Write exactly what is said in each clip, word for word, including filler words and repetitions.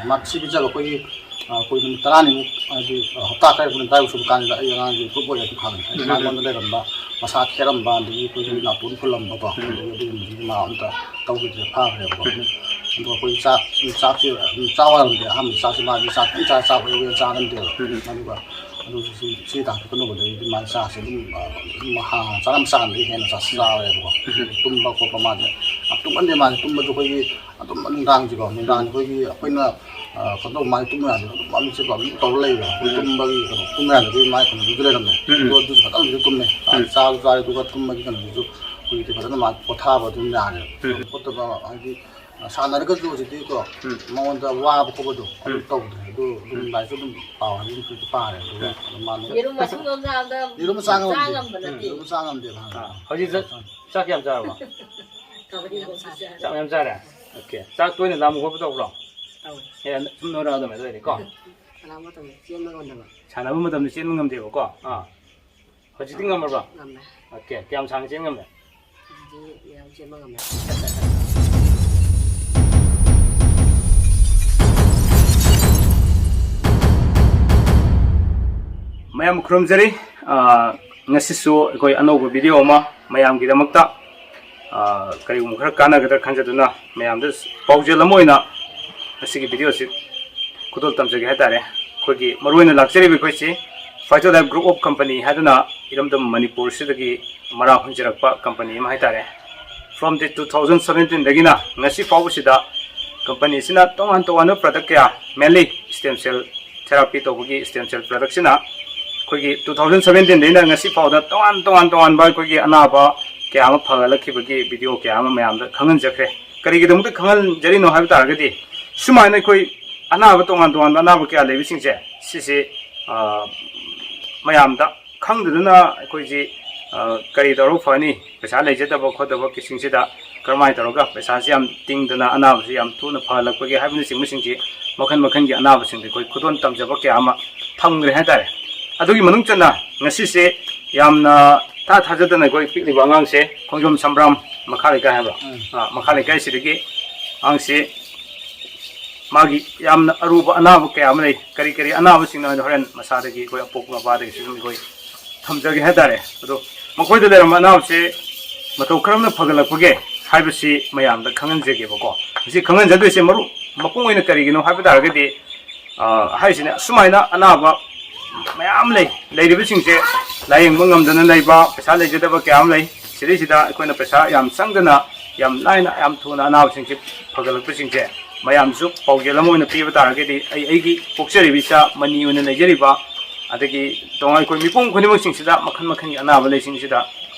ꯃꯥ ꯁꯤ ꯄꯤꯖꯕ ꯑꯩꯈꯣꯏꯒꯤ, ꯑ, ꯑꯩꯈꯣꯏ ꯅꯨꯃꯤꯠ ꯇꯔꯥꯅꯤꯃꯨꯛ, ꯍꯥꯏꯗꯤ, ꯑ, ꯍꯞꯇꯥ ꯈꯔ ꯀꯨꯟ ꯑꯗꯨꯋꯥꯏꯐꯥꯎ ꯁꯨꯕ ꯀꯥꯟꯁꯤꯗ ꯑꯩ ꯑꯉꯥꯡꯁꯤ ꯒ꯭ꯔꯨꯞ ꯑꯣꯏꯅ ꯑꯗꯨꯝ ꯐꯪꯉꯦ꯫ ꯍꯥꯏꯗꯤ ꯎꯝ꯫ ꯃꯉꯣꯟꯗ ꯂꯩꯔꯝꯕ ꯃꯁꯥ ꯈꯦꯔꯝꯕ, ꯑꯗꯒꯤ ꯑꯩꯈꯣꯏꯒꯤ ꯎꯝ꯫ ꯅꯥꯇꯣꯟ ꯐꯨꯜꯂꯝꯕꯀꯣ, ꯎꯝ꯫ ꯑꯗꯒꯤ ꯑꯗꯨꯒꯨꯝꯕꯗꯨꯗꯤ ꯃꯥ ꯑꯝꯇ ꯇꯧꯈꯤꯗ꯭ꯔꯦ, ꯐꯈ꯭ꯔꯦꯕꯀꯣ꯫ ꯎꯝ꯫ ꯑꯗꯨꯒ ꯑꯩꯈꯣꯏꯒꯤ ꯆꯥꯛ, ꯆꯥꯛꯁꯤ ꯑꯗꯨꯝ ꯆꯥꯎ ꯌꯥꯔꯝꯗꯦ꯫ ꯑꯍꯥꯟꯕꯗꯤ ꯆꯥꯛꯁꯤ ꯃꯥꯗꯤ ꯆꯥꯛ ꯈꯤꯇꯪ ꯆꯥ-, ꯆꯥꯕ ꯌꯥꯎꯋꯦ, ꯆꯥꯒꯟꯗꯦꯕ꯫ ꯎꯝ꯫ ꯑꯗꯨꯒ ꯑꯗꯨꯁꯨ ꯁꯤ, ꯁꯤ ꯇꯥꯛꯄꯤ ꯀꯩꯅꯣꯗꯒꯤꯗꯤ ꯃꯥ ꯆꯥꯛꯁꯦ ꯑꯗꯨꯝ, ꯑ, ꯑꯗꯨꯝ ꯍꯥ-, ꯆꯥꯔꯝ ꯆꯥꯔꯝꯗꯒꯤ ꯍꯦꯟꯅ ꯆꯥꯛ ꯆꯥꯔꯦꯕꯀꯣ꯫ ꯎꯝ꯫ ꯇꯨꯝꯕ ꯈꯣꯠꯄ ꯃꯥꯁꯦ ꯌꯥꯝ ꯇꯨꯝꯒꯟꯗꯦ꯫ ꯃꯥꯁꯦ ꯇꯨꯝꯕꯁꯨ ꯑꯩꯈꯣꯏꯒꯤ ꯑꯗꯨꯝ ꯅꯨꯡꯗꯥꯡꯁꯤꯀꯣ, ꯅꯨꯡꯗꯥꯡ ꯎꯝ꯫ ꯑꯩꯈꯣꯏꯒꯤ ꯑꯩꯈꯣꯏꯅ, ꯑ, ꯀꯩꯅꯣ ꯇꯧꯕ, ꯃꯥꯁꯦ ꯇꯨꯝꯕ ꯌꯥꯗꯦ, ꯑꯗꯨꯝ ꯃꯃꯤꯠꯁꯦ ꯑꯗꯨꯝ ꯇꯧꯔ ꯂꯩꯕ꯫ ꯑꯩꯈꯣꯏ ꯎꯝ꯫ ꯇꯨꯝꯕꯒꯤ ꯀꯩꯅꯣ, ꯇꯨꯝꯕ ꯌꯥꯗꯕꯒꯤ ꯃꯥꯒꯤ ꯀꯩꯅꯣꯗꯨꯁꯨ ꯂꯩꯔꯝꯃꯦ꯫ ꯎꯝ꯫ ꯑꯗꯣ ꯑꯗꯨꯁꯨ ꯐꯖꯅ ꯍꯧꯖꯤꯛ ꯇꯨꯝꯃꯦ꯫ ꯆꯥꯛ ꯎꯝ꯫ ꯆꯥꯁꯨ ꯆꯥꯔꯦ, ꯑꯗꯨꯒ ꯇꯨꯝꯕꯒꯤ ꯀꯩꯅꯣꯗꯨꯁꯨ ꯑꯩꯈꯣꯏꯒꯤ ꯐꯖꯅ ꯃꯥ ꯄꯣꯊꯥꯕ ꯑꯗꯨꯝ ꯌꯥꯔꯦ꯫ ꯎꯝ꯫ ꯈꯣꯠꯇꯕ ꯍꯥꯏꯗꯤ ꯁꯥꯟꯅꯔꯒꯁꯨ ꯍꯧꯖꯤꯛꯇꯤ ꯀꯣ, ꯎꯝ꯫ ꯃꯉꯣꯟꯗ ꯋꯥꯕ ꯈꯣꯠꯄꯗꯣ ꯑꯗꯨ ꯎꯝ꯫ ꯇꯧꯗ꯭ꯔꯦ꯫ ꯑꯗꯨ ꯑꯗꯨꯝ ꯎꯝ꯫ ꯂꯥꯏꯔꯤꯛꯁꯨ ꯑꯗꯨꯝ ꯄꯥꯎ ꯍꯥꯏꯕꯗꯤ ꯑꯗꯨꯝ ꯄꯥꯔꯦ꯫ ꯑꯗꯨꯒ ꯎꯝ꯫ ꯑꯗꯨꯝ ꯃꯥꯅ ꯌꯦꯔꯨꯝ ꯃꯁꯨꯡ ꯑꯃ ꯆꯥꯕꯗ ꯌꯦꯔꯨꯝ ꯆꯥ ꯉꯝꯗꯦ꯫ ꯆꯥ ꯉꯝꯕ ꯅꯠꯇꯦ꯫ ꯌꯦꯔꯨꯝ ꯆꯥ ꯉꯝꯗꯦ ꯃꯥꯅ꯫ ꯑꯥ, ꯍꯧꯖꯤꯛ ꯆꯥꯛ, ꯆꯥꯛ ꯀꯌꯥꯝ ꯆꯥꯔꯕ? ꯀꯕꯗꯤ ꯌꯥꯝ ꯆꯥꯔꯦ꯫ ꯆꯥꯛ ꯃꯌꯥꯝ ꯆꯥꯔꯦ? ꯑꯣꯀꯦ꯫ ꯆꯥꯛ ꯇꯣꯏꯅ ꯂꯥꯝꯕ ꯈꯣꯠꯄ ꯇꯧꯕ꯭ꯔꯣ? ꯇꯧꯋꯦ꯫ ꯍꯦꯟꯅ ꯁꯨꯝ ꯅꯣꯏꯔꯛꯑꯗꯕꯅꯦ ꯑꯗꯨ ꯑꯣꯏꯔꯗꯤꯀꯣ? ꯁꯥꯟꯅꯕ ꯃꯇꯝꯗ ꯆꯦꯟꯕ ꯉꯝꯗꯕ꯫ ꯁꯥꯟꯅꯕ ꯃꯇꯝꯗ ꯆꯦꯟꯕ ꯉꯝꯗꯦꯕꯀꯣ? ꯑꯥ꯫ ꯍꯧꯖꯤꯛꯇꯤ ꯉꯝꯃꯕ꯭ꯔꯣ? ꯉꯝꯃꯦ꯫ ꯑꯣꯀꯦ꯫ ꯀꯌꯥꯝ ꯁꯥꯡꯅ ꯆꯦꯟ ꯉꯝꯃꯦ? ꯍꯧꯖꯤꯛꯇꯤ ꯌꯥꯝ ꯆꯦꯟꯕ ꯉꯝꯃꯦ꯫ ꯃꯌꯥꯝ ꯈꯨꯔꯨꯝꯖꯔꯤ꯫ ꯑ, ꯉꯁꯤꯁꯨ ꯑꯩꯈꯣꯏ ꯑꯅꯧꯕ video ꯑꯃ ꯃꯌꯥꯝꯒꯤꯗꯃꯛꯇ, ꯑ, ꯀꯔꯤꯒꯨꯝꯕ ꯈꯔ ꯀꯥꯟꯅꯒꯗ꯭ꯔꯥ ꯈꯟꯖꯗꯨꯅ ꯃꯌꯥꯝꯗ ꯄꯥꯎꯖꯦꯜ ꯑꯃ ꯑꯣꯏꯅ ꯉꯁꯤꯒꯤ video ꯑꯁꯤ ꯈꯨꯗꯣꯜ ꯇꯝꯖꯒꯦ ꯍꯥꯏꯇꯥꯔꯦ꯫ ꯑꯩꯈꯣꯏꯒꯤ ꯃꯔꯨꯑꯣꯏꯅ ꯂꯥꯛꯆꯔꯤꯕ ꯑꯩꯈꯣꯏꯁꯤ Fighter Life Group of Company ꯍꯥꯏꯗꯨꯅ ꯏꯔꯝꯗꯝ ꯃꯅꯤꯄꯨꯔꯁꯤꯗꯒꯤ ꯃꯔꯥ ꯍꯣꯟꯖꯔꯛꯄ company ꯑꯃ ꯍꯥꯏꯇꯥꯔꯦ꯫ From the two thousand seventeen ꯗꯒꯤꯅ ꯉꯁꯤ ꯐꯥꯎꯕꯁꯤꯗ company ꯁꯤꯅ ꯇꯣꯉꯥꯟ ꯇꯣꯉꯥꯟꯕ product ꯀꯌꯥ, mainly stem cell therapy ꯇꯧꯕꯒꯤ stem cell product ꯁꯤꯅ ꯑꯩꯈꯣꯏꯒꯤ two thousand seventeen ꯗꯩꯅ ꯉꯁꯤ ꯐꯥꯎꯗ ꯇꯣꯉꯥꯟ ꯇꯣꯉꯥꯟ ꯇꯣꯉꯥꯟꯕ ꯑꯩꯈꯣꯏꯒꯤ ꯑꯅꯥꯕ ꯀꯌꯥ ꯑꯃ ꯐꯒꯠꯂꯛꯈꯤꯕꯒꯤ video ꯀꯌꯥ ꯑꯃ ꯃꯌꯥꯝꯗ ꯈꯪꯍꯟꯖꯈ꯭ꯔꯦ꯫ ꯀꯔꯤꯒꯤꯗꯃꯛꯇ ꯈꯪꯍꯟꯖꯔꯤꯅꯣ ꯍꯥꯏꯕ ꯇꯥꯔꯒꯗꯤ, ꯁꯨꯃꯥꯏꯅ ꯑꯩꯈꯣꯏ ꯑꯅꯥꯕ, ꯇꯣꯉꯥꯟ ꯇꯣꯉꯥꯟꯕ ꯑꯅꯥꯕ ꯀꯌꯥ ꯂꯩꯕꯁꯤꯡꯁꯦ, ꯁꯤꯁꯦ, ꯑ, ꯃꯌꯥꯝꯗ ꯈꯪꯗꯗꯅ ꯑꯩꯈꯣꯏꯁꯤ, ꯑ, ꯀꯔꯤ ꯇꯧꯔꯒ ꯐꯅꯤ? ꯄꯩꯁꯥ ꯂꯩꯖꯗꯕ ꯈꯣꯠꯇꯕ ꯀꯤꯁꯤꯡꯁꯤꯗ ꯀꯔꯝꯍꯥꯏꯅ ꯇꯧꯔꯒ ꯄꯩꯁꯥꯁꯤ ꯌꯥꯝ ꯇꯤꯡꯗꯅ ꯑꯅꯥꯕꯁꯤ ꯌꯥꯝ ꯊꯨꯅ ꯐꯍꯜꯂꯛꯄꯒꯦ ꯍꯥꯏꯕꯅꯆꯤꯡꯕꯁꯤꯡꯁꯤ, ꯃꯈꯜ ꯃꯈꯜꯒꯤ ꯑꯅꯥꯕꯁꯤꯡꯗ ꯑꯩꯈꯣꯏ ꯈꯨꯗꯣꯜ ꯇꯝꯖꯕ ꯀꯌꯥ ꯑꯃ ꯊꯝꯈ꯭ꯔꯦ ꯍꯥꯏꯇꯥꯔꯦ꯫ ꯑꯗꯨꯒꯤ ꯃꯅꯨꯡ ꯆꯟꯅ ꯉꯁꯤꯁꯦ ꯌꯥꯝꯅ ꯊꯥ ꯊꯥꯖꯗꯅ ꯑꯩꯈꯣꯏ ꯄꯤꯛꯂꯤꯕ ꯑꯉꯥꯡꯁꯦ ꯈꯣꯡꯖꯣꯝ ꯁꯝꯕ꯭ꯔꯥꯝ ꯃꯈꯥ ꯂꯩꯀꯥꯏ ꯍꯥꯏꯕ꯭ꯔꯣ? ꯎꯝ꯫ ꯑ, ꯃꯈꯥ ꯂꯩꯀꯥꯏꯁꯤꯗꯒꯤ ꯑꯉꯥꯡꯁꯤ ꯃꯥꯒꯤ ꯌꯥꯝꯅ ꯑꯔꯨꯕ ꯑꯅꯥꯕ ꯀꯌꯥ ꯑꯃ ꯂꯩ꯫ ꯀꯔꯤ ꯀꯔꯤ ꯑꯅꯥꯕꯁꯤꯡꯅꯣ ꯍꯥꯏꯗꯣ ꯍꯣꯔꯦꯟ ꯃꯁꯥꯗꯒꯤ ꯑꯩꯈꯣꯏ ꯑꯄꯣꯛꯄ ꯃꯄꯥꯗꯒꯤꯁꯨ ꯑꯗꯨꯝ ꯑꯩꯈꯣꯏ ꯊꯝꯖꯒꯦ ꯍꯥꯏꯇꯥꯔꯦ꯫ ꯑꯗꯣ ꯃꯈꯣꯏꯗ ꯂꯩꯔꯝꯕ ꯑꯅꯥꯕꯁꯦ ꯃꯇꯧ ꯀꯔꯝꯅ ꯐꯒꯠꯂꯛꯄꯒꯦ ꯍꯥꯏꯕꯁꯤ ꯃꯌꯥꯝꯗ ꯈꯪꯍꯟꯖꯒꯦꯕꯀꯣ꯫ ꯃꯁꯤ ꯈꯪꯍꯟꯖꯗꯣꯏꯁꯦ ꯃꯔꯨ ꯃꯄꯨꯡ ꯑꯣꯏꯅ ꯀꯔꯤꯒꯤꯅꯣ ꯍꯥꯏꯕ ꯇꯥꯔꯒꯗꯤ, ꯑ, ꯍꯥꯏꯔꯤꯁꯤꯅꯦ, ꯑꯁꯨꯃꯥꯏꯅ ꯑꯅꯥꯕ ꯃꯌꯥꯝ ꯂꯩ꯫ ꯂꯩꯔꯤꯕꯁꯤꯡꯁꯦ ꯂꯥꯌꯦꯡꯕ ꯉꯝꯗꯅ ꯂꯩꯕ, ꯄꯩꯁꯥ ꯂꯩꯖꯗꯕ ꯀꯌꯥ ꯑꯃ ꯂꯩ꯫ ꯁꯤꯗꯩꯁꯤꯗ ꯑꯩꯈꯣꯏꯅ ꯄꯩꯁꯥ ꯌꯥꯝ ꯆꯪꯗꯅ, ꯌꯥꯝ ꯂꯥꯏꯅ, ꯌꯥꯝ ꯊꯨꯅ ꯑꯅꯥꯕꯁꯤꯡꯁꯦ ꯐꯒꯠꯂꯛꯄꯁꯤꯡꯁꯦ ꯃꯌꯥꯝꯁꯨ ꯄꯥꯎꯖꯦꯜ ꯑꯃ ꯑꯣꯏꯅ ꯄꯤꯕ ꯇꯥꯔꯒꯗꯤ, ꯑꯩ, ꯑꯩꯒꯤ ꯄꯣꯛꯆꯔꯤꯕ ꯏꯆꯥ, ꯃꯅꯤ ꯑꯣꯏꯅ ꯂꯩꯖꯔꯤꯕ, ꯑꯗꯒꯤ ꯇꯣꯉꯥꯟ ꯑꯩꯈꯣꯏ ꯃꯤꯄꯨꯝ ꯈꯨꯗꯤꯡꯃꯛꯁꯤꯡꯁꯤꯗ ꯃꯈꯜ ꯃꯈꯜꯒꯤ ꯑꯅꯥꯕ ꯂꯩꯁꯤꯡꯁꯤꯗ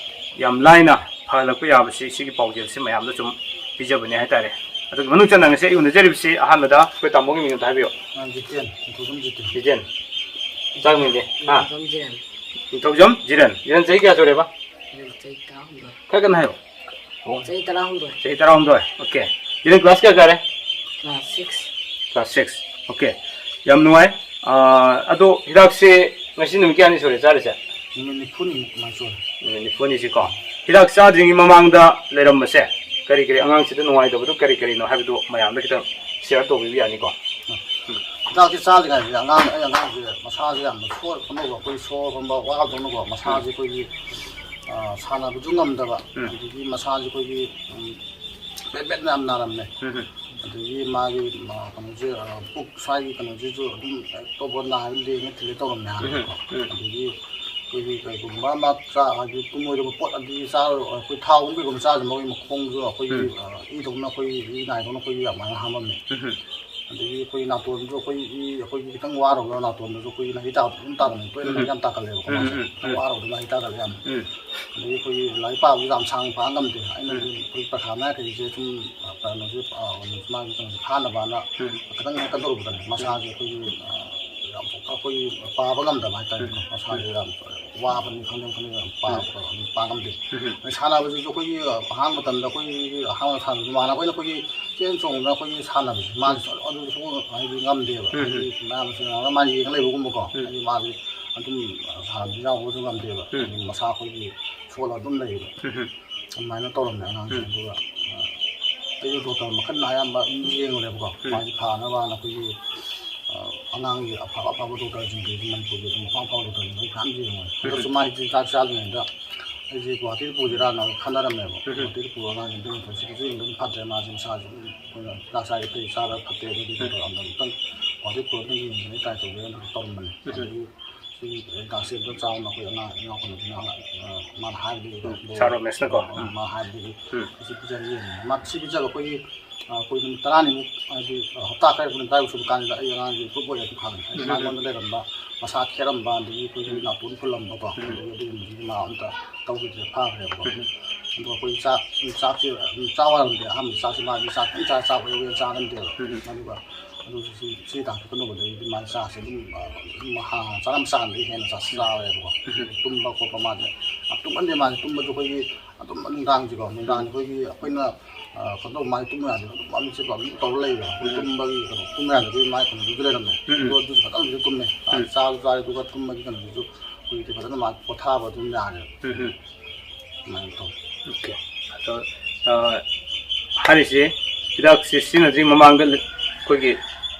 ꯌꯥꯝ ꯂꯥꯏꯅ ꯐꯍꯜꯂꯛꯄ ꯌꯥꯕꯁꯤ, ꯁꯤꯒꯤ ꯄꯥꯎꯖꯦꯜꯁꯤ ꯃꯌꯥꯝꯗ ꯁꯨꯝ ꯄꯤꯖꯕꯅꯤ ꯍꯥꯏꯇꯥꯔꯦ꯫ ꯑꯗꯨꯒꯤ ꯃꯅꯨꯡ ꯆꯟꯅ ꯉꯁꯤ ꯑꯩ ꯎꯅꯖꯔꯤꯕꯁꯤ ꯑꯍꯥꯟꯕꯗ ꯑꯩꯈꯣꯏ ꯇꯥꯃꯣꯒꯤ ꯃꯤꯡ ꯑꯝꯇ ꯍꯥꯏꯕꯤꯌꯨ꯫ ꯑ, ꯖꯤꯇꯦꯟ, ꯅꯤꯡꯊꯧꯖꯝ ꯖꯤꯇꯦꯟ꯫ ꯖꯤꯇꯦꯟ, ꯏꯆꯥꯒꯤ ꯃꯤꯡꯗꯤ? ꯍꯥ? ꯅꯤꯡꯊꯧꯖꯝ ꯖꯤꯔꯦꯟ꯫ ꯅꯤꯡꯊꯧꯖꯝ ꯖꯤꯔꯦꯟ꯫ ꯖꯤꯔꯦꯟ ꯆꯍꯤ ꯀꯌꯥ ꯁꯨꯔꯦꯕ? ꯖꯤꯔꯦꯟ ꯆꯍꯤ ꯇꯔꯥꯍꯨꯝꯗꯣꯏ꯫ ꯈꯔ ꯀꯟꯅ ꯍꯥꯏꯌꯣ꯫ ꯆꯍꯤ ꯇꯔꯥꯍꯨꯝꯗꯣꯏ꯫ ꯆꯍꯤ ꯇꯔꯥꯍꯨꯝꯗꯣꯏ꯫ ꯑꯣꯀꯦ꯫ ꯖꯤꯔꯦꯟ class ꯀꯌꯥ ꯀꯥꯔꯦ? Class six꯫ Class six꯫ Okay. ꯌꯥꯝ ꯅꯨꯡꯉꯥꯏ꯫ ꯑꯥ, ꯑꯗꯣ ꯍꯤꯗꯥꯛꯁꯦ ꯉꯁꯤ ꯅꯨꯃꯤꯠ ꯀꯌꯥꯅꯤ ꯁꯨꯔꯦ ꯆꯥꯔꯤꯁꯦ? ꯅꯨꯃꯤꯠ ꯅꯤꯐꯨꯅꯤ ꯑꯗꯨꯃꯥꯏꯅ ꯁꯨꯔꯦ꯫ ꯅꯨꯃꯤꯠ ꯅꯤꯐꯨꯅꯤꯁꯤꯀꯣ꯫ ꯍꯤꯗꯥꯛ ꯆꯥꯗ꯭ꯔꯤꯉꯩ ꯃꯃꯥꯡꯗ ꯂꯩꯔꯝꯕꯁꯦ ꯀꯔꯤ ꯀꯔꯤ, ꯑꯉꯥꯡꯁꯤꯗ ꯅꯨꯡꯉꯥꯏꯇꯕꯗꯣ ꯀꯔꯤ ꯀꯔꯤꯅꯣ ꯍꯥꯏꯕꯗꯣ ꯃꯌꯥꯝꯗ ꯈꯤꯇꯪ share ꯇꯧꯕꯤꯕ ꯌꯥꯅꯤꯀꯣ? ꯍꯤꯗꯥꯛꯁꯦ ꯆꯥꯗ꯭ꯔꯤꯉꯩꯁꯤꯗ ꯑꯉꯥꯡ, ꯑꯩ ꯑꯉꯥꯡꯁꯦ ꯃꯁꯥꯁꯦ ꯌꯥꯝꯅ ꯁꯣꯜ, ꯑꯅꯧꯕ ꯑꯩꯈꯣꯏ ꯁꯣꯔ ꯍꯣꯟꯕ ꯋꯥꯕꯗꯧꯅꯀꯣ, ꯃꯁꯥꯁꯦ ꯎꯝ꯫ ꯑꯩꯈꯣꯏꯒꯤ, ꯑ, ꯁꯥꯟꯅꯕꯁꯨ ꯉꯝꯗꯕ, ꯎꯝ꯫ ꯑꯗꯒꯤ ꯃꯁꯥꯁꯦ ꯑꯩꯈꯣꯏꯒꯤ, ꯎꯝ, ꯄꯦꯠ ꯄꯦꯠ ꯌꯥꯝ ꯅꯥꯔꯝꯃꯦ꯫ ꯎꯝ꯫ ꯑꯗꯒꯤ ꯃꯥꯒꯤ, ꯑ, ꯀꯩꯅꯣꯁꯦ, ꯑ, ꯄꯨꯛ ꯁ꯭ꯋꯥꯏꯒꯤ ꯀꯩꯅꯣꯁꯤꯁꯨ ꯑꯗꯨꯝ ꯍꯦꯛ ꯇꯧꯕ ꯅꯥꯔꯒ ꯂꯦꯡꯉ ꯊꯤꯜꯂꯦ ꯇꯧꯔꯝꯃꯦ ꯍꯥꯟꯅꯀꯣ꯫ ꯎꯝ꯫ ꯎꯝ꯫ ꯑꯗꯒꯤ ꯑꯩꯈꯣꯏꯒꯤ ꯀꯩꯒꯨꯝꯕ ꯑꯃ ꯆꯥ-, ꯍꯥꯏꯗꯤ ꯄꯨꯡ ꯑꯣꯏꯗꯕ ꯄꯣꯠ ꯑꯗꯨꯗꯤ ꯆꯥꯔ-, ꯑꯩꯈꯣꯏ ꯊꯥꯎꯒꯨꯝꯕ ꯀꯩꯒꯨꯝꯕ ꯆꯥꯔꯁꯨ ꯃꯈꯣꯏꯒꯤ ꯃꯈꯣꯡꯁꯨ ꯑꯩꯈꯣꯏꯒꯤ, ꯎꯝ꯫ ꯑ, ꯏꯗꯧꯅ ꯑꯩꯈꯣꯏꯒꯤ ꯏ ꯅꯥꯏꯗꯧꯅ ꯑꯩꯈꯣꯏꯒꯤ ꯑꯗꯨꯃꯥꯏꯅ ꯍꯥꯝꯃꯝꯃꯦ꯫ ꯎꯝ꯫ ꯑꯗꯒꯤ ꯑꯩꯈꯣꯏ ꯅꯥꯇꯣꯟꯁꯨ ꯑꯩꯈꯣꯏ ꯏ-, ꯑꯩꯈꯣꯏꯒꯤ ꯈꯤꯇꯪ ꯋꯥꯔꯨꯕ ꯅꯥꯇꯣꯟꯗꯁꯨ ꯑꯩꯈꯣꯏꯒꯤ ꯅꯥꯍꯤ ꯇꯥꯕ ꯑꯗꯨꯝ ꯇꯥꯔꯝꯃꯦ꯫ ꯇꯣꯏꯅ ꯎꯝ꯫ ꯌꯥꯝ ꯇꯥꯀꯜꯂꯦꯕꯀꯣ ꯎꯝ, ꯃꯥꯁꯦ꯫ ꯎꯝ, ꯈꯤꯇꯪ ꯎꯝ꯫ ꯋꯥꯔꯨꯕꯗ ꯅꯥꯍꯤ ꯇꯥꯀꯜꯂꯦ ꯌꯥꯝ꯫ ꯎꯝ꯫ ꯑꯗꯒꯤ ꯑꯩꯈꯣꯏꯒꯤ ꯂꯥꯏꯔꯤꯛ ꯄꯥꯕꯁꯨ ꯌꯥꯝ ꯁꯥꯡ ꯄꯥ ꯉꯝꯗꯦ꯫ ꯑꯩꯅ ꯎꯝ꯫ ꯑꯩꯈꯣꯏ ꯄꯩꯈꯥ ꯃꯌꯥ ꯀꯩꯁꯦ ꯁꯨꯝ, ꯑ, ꯀꯩꯅꯣꯁꯦ, ꯑ, ꯃꯥꯒꯤ ꯀꯩꯅꯣꯁꯦ ꯐꯥꯅꯕꯅ ꯎꯝ꯫ ꯈꯤꯇꯪ ꯍꯦꯛ ꯀꯟꯊꯣꯔꯛꯄꯗꯅꯦ ꯃꯁꯥꯁꯦ ꯑꯩꯈꯣꯏꯒꯤ, ꯑ, ꯌꯥꯝ ꯑꯩꯈꯣꯏꯒꯤ ꯄꯥꯕ ꯉꯝꯗꯕ ꯍꯥꯏꯇꯥꯔꯦꯀꯣ꯫ ꯎꯝ꯫ ꯃꯁꯥꯁꯦ ꯎꯝ꯫ ꯌꯥꯝ ꯋꯥꯕꯅꯤ ꯈꯪꯗꯦ ꯈꯪꯗꯦ ꯌꯥꯝ ꯎꯝ꯫ ꯄꯥꯕ ꯑꯗꯨꯝ ꯄꯥ ꯉꯝꯗꯦ꯫ ꯎꯝ꯫ ꯑꯗꯩ ꯁꯥꯟꯅꯕꯁꯤꯁꯨ ꯑꯩꯈꯣꯏꯒꯤ, ꯑ, ꯑꯍꯥꯟꯕ ꯃꯇꯝꯗ ꯑꯩꯈꯣꯏꯒꯤ ꯑꯍꯥꯟꯕ ꯁꯥꯟꯅꯕꯁꯤ ꯃꯥꯅ ꯑꯩꯈꯣꯏꯅ ꯑꯩꯈꯣꯏꯒꯤ ꯆꯦꯟ ꯆꯣꯡꯗꯅ ꯑꯩꯈꯣꯏꯒꯤ ꯁꯥꯟꯅꯕꯁꯦ ꯃꯥꯁꯦ ꯎꯝ꯫ ꯑꯗꯨ ꯁꯨꯝ ꯍꯥꯏꯗꯤ ꯉꯝꯗꯦꯕ꯫ ꯎꯝ꯫ ꯍꯥꯏꯗꯤ ꯃꯌꯥꯝꯁꯦ ꯃꯥꯅ ꯌꯦꯡꯉ ꯂꯩꯕꯒꯨꯝꯕꯀꯣ꯫ ꯎꯝ꯫ ꯍꯥꯏꯗꯤ ꯃꯥꯁꯦ ꯑꯗꯨꯝ ꯁꯥꯟꯅꯕꯁꯨ ꯌꯥꯎꯕꯁꯨ ꯉꯝꯗꯦꯕ꯫ ꯎꯝ꯫ ꯑꯗꯨꯝ ꯃꯁꯥ ꯑꯩꯈꯣꯏꯒꯤ ꯁꯣꯜꯂ ꯑꯗꯨꯝ ꯂꯩꯌꯦꯕ꯫ ꯎꯝ꯫ ꯑꯗꯨꯃꯥꯏꯅ ꯇꯧꯔꯝꯃꯦ ꯑꯉꯥꯡꯁꯦ꯫ ꯎꯝ꯫ ꯑꯗꯨꯒ, ꯑ, ꯑꯩꯁꯨ ꯗꯣꯛꯇꯔ ꯃꯈꯜ ꯑꯌꯥꯝꯕ ꯑꯗꯨꯝ ꯌꯦꯡꯉꯨꯔꯦꯕꯀꯣ꯫ ꯎꯝ꯫ ꯃꯥꯁꯦ ꯐꯅꯕꯅ ꯑꯩꯈꯣꯏꯒꯤ, ꯑ, ꯑꯉꯥꯡꯒꯤ ꯑꯐ ꯑꯐꯕ ꯗꯣꯛꯇꯔꯁꯤꯡꯗꯒꯤ ꯃꯅꯤꯄꯨꯔꯒꯤ ꯑꯗꯨꯝ ꯑꯐ ꯑꯐꯕ ꯗꯣꯛꯇꯔꯁꯤꯡ ꯂꯣꯏ ꯃꯌꯥꯝ ꯌꯦꯡꯉꯨꯔꯦ꯫ ꯎꯝ꯫ ꯍꯟꯗꯛꯁꯨ ꯃꯥ ꯍꯤꯗꯥꯛ ꯆꯥꯗ꯭ꯔꯤꯉꯩꯗ ꯑꯩꯁꯦ ꯒꯨꯍꯥꯇꯤꯗ ꯄꯨꯁꯤꯔꯥꯅ ꯈꯟꯅꯔꯝꯃꯦꯕ꯫ ꯎꯝ꯫ ꯒꯨꯍꯥꯇꯤꯗ ꯄꯨꯔꯀꯥꯟꯗꯗ ꯌꯦꯡꯊꯣꯛꯁꯤ꯫ ꯍꯧꯖꯤꯛ ꯑꯗꯨꯝ ꯐꯠꯇ꯭ꯔꯦ꯫ ꯃꯥꯁꯦ ꯃꯁꯥꯁꯦ ꯑꯗꯨꯝ ꯑꯩꯈꯣꯏꯅ ꯍꯤꯗꯥꯛ ꯆꯥꯔꯤ ꯐꯩ ꯆꯥꯕ ꯐꯠꯇꯦ ꯑꯗꯨꯗꯤ ꯎꯝ꯫ ꯗꯣꯛꯇꯔ ꯑꯝꯗ ꯑꯃꯨꯛꯇꯪ ꯒꯨꯍꯥꯇꯤ ꯄꯨꯔꯒ ꯌꯦꯡꯒꯦꯅ ꯇ꯭ꯔꯥꯏ ꯇꯧꯒꯦꯅ ꯇꯧꯔꯝꯕꯅꯤ꯫ ꯎꯝ꯫ ꯑꯗꯨ ꯁꯤ ꯍꯤꯗꯥꯛꯁꯦ ꯑꯝꯇ ꯆꯥꯎꯅ ꯑꯩꯈꯣꯏ ꯑꯉꯥꯡ ꯏꯅꯥꯎꯄꯥꯅ ꯃꯥꯅ, ꯑ, ꯃꯥꯅ ꯍꯥꯏꯕꯗꯒꯤ ꯎꯝ꯫ ꯁꯥꯔ ꯔꯣꯃꯦꯁꯅꯀꯣ? ꯑ, ꯎꯝ꯫ ꯃꯥ ꯍꯥꯏꯕꯗꯒꯤ ꯎꯝ꯫ ꯁꯤ ꯄꯤꯖꯔ ꯌꯦꯡꯉꯦ꯫ ꯃꯥ ꯁꯤ ꯄꯤꯖꯕ ꯑꯩꯈꯣꯏꯒꯤ, ꯑ, ꯑꯩꯈꯣꯏ ꯅꯨꯃꯤꯠ ꯇꯔꯥꯅꯤꯃꯨꯛ, ꯍꯥꯏꯗꯤ, ꯑ, ꯍꯞꯇꯥ ꯈꯔ ꯅꯤꯄꯥꯟꯃꯨꯛ ꯁꯨꯕ ꯀꯥꯟꯁꯤꯗ ꯑꯩ ꯑꯉꯥꯡꯁꯦ ꯏꯝꯄ꯭ꯔꯨꯞ ꯑꯣꯏꯔꯗꯤ ꯐꯒꯅꯤ꯫ ꯍꯥꯏꯗꯤ ꯎꯝ꯫ ꯃꯉꯣꯟꯗ ꯂꯩꯔꯝꯕ ꯃꯁꯥ ꯈꯦꯔꯝꯕ, ꯑꯗꯒꯤ ꯑꯩꯈꯣꯏꯒꯤ ꯎꯝ꯫ ꯅꯥꯇꯣꯟ ꯐꯨꯜꯂꯝꯕꯀꯣ, ꯎꯝ꯫ ꯑꯗꯒꯤ ꯑꯗꯨꯒꯨꯝꯕꯗꯨꯗꯤ ꯃꯥ ꯑꯝꯇ ꯇꯧꯈꯤꯗ꯭ꯔꯦ, ꯐꯈ꯭ꯔꯦꯕꯀꯣ꯫ ꯎꯝ꯫ ꯑꯗꯣ ꯑꯩꯈꯣꯏ ꯆꯥꯛ, ꯆꯥꯛꯁꯦ, ꯆꯥꯛ ꯋꯥꯠꯂꯝꯗꯦ꯫ ꯑꯍꯥꯟꯕ ꯆꯥꯛꯁꯦ ꯃꯥꯗꯤ ꯆꯥꯛ ꯈꯤꯇꯪ ꯆꯥ-, ꯆꯥꯕ ꯌꯥꯎꯋꯦ, ꯆꯥꯒꯟꯗꯦꯕ꯫ ꯎꯝ꯫ ꯑꯗꯨꯒ ꯑꯗꯨ ꯁꯤ, ꯁꯤ ꯍꯤꯗꯥꯛꯁꯦ ꯀꯩꯅꯣꯗꯒꯤꯗꯤ ꯃꯥ ꯆꯥꯛꯁꯦ ꯑꯗꯨꯝ, ꯑ, ꯑꯗꯨꯝ ꯍꯥ-, ꯆꯥꯔꯝ ꯆꯥꯔꯝꯗꯒꯤ ꯍꯦꯟꯅ ꯆꯥꯛ ꯆꯥꯔꯦꯕꯀꯣ꯫ ꯎꯝ꯫ ꯇꯨꯝꯕ ꯈꯣꯠꯄ ꯃꯥꯁꯦ ꯌꯥꯝ ꯇꯨꯝꯒꯟꯗꯦ꯫ ꯃꯥꯁꯦ ꯇꯨꯝꯕꯁꯨ ꯑꯩꯈꯣꯏꯒꯤ ꯑꯗꯨꯝ ꯅꯨꯡꯗꯥꯡꯁꯦꯀꯣ, ꯅꯨꯡꯗꯥꯡꯁꯦ ꯎꯝ꯫ ꯑꯩꯈꯣꯏꯒꯤ ꯑꯩꯈꯣꯏꯅ, ꯑ, ꯀꯩꯅꯣ ꯇꯧꯕ ꯃꯥꯁꯦ ꯇꯨꯝꯕ ꯌꯥꯗꯦꯕ꯫ ꯑꯗꯨꯝ ꯃꯃꯤꯠꯁꯦ ꯑꯗꯨꯝ ꯇꯧꯔ ꯂꯩꯕ꯫ ꯑꯩꯈꯣꯏ ꯎꯝ꯫ ꯇꯨꯝꯕꯒꯤ ꯀꯩꯅꯣ, ꯇꯨꯝꯕ ꯌꯥꯗꯕꯒꯤ ꯃꯥꯒꯤ ꯀꯩꯅꯣꯗꯨꯁꯨ ꯂꯩꯔꯝꯃꯦ꯫ ꯎꯝ꯫ ꯑꯗꯣ ꯑꯗꯨꯁꯨ ꯐꯖꯅꯁꯨ ꯇꯨꯝꯃꯦ꯫ ꯆꯥꯛ ꯎꯝ꯫ ꯆꯥꯔꯁꯨ ꯆꯥꯔꯦ, ꯑꯗꯨꯒ ꯇꯨꯝꯕꯒꯤ ꯀꯩꯅꯣꯗꯨꯁꯨ ꯍꯧꯖꯤꯛꯇꯤ ꯐꯖꯅ ꯃꯥ ꯄꯣꯊꯥꯕ ꯑꯗꯨꯝ ꯌꯥꯔꯦꯕ꯫ ꯎꯝ꯫ ꯑꯗꯨꯃꯥꯏꯅ ꯇꯧꯋꯤ꯫ ꯑꯣꯀꯦ꯫ ꯑꯗꯣ, ꯑ, ꯍꯥꯏꯔꯤꯁꯦ ꯍꯤꯗꯥꯛꯁꯦ ꯁꯤꯖꯤꯟꯅꯗ꯭ꯔꯤ ꯃꯃꯥꯡꯗ ꯑꯩꯈꯣꯏꯒꯤ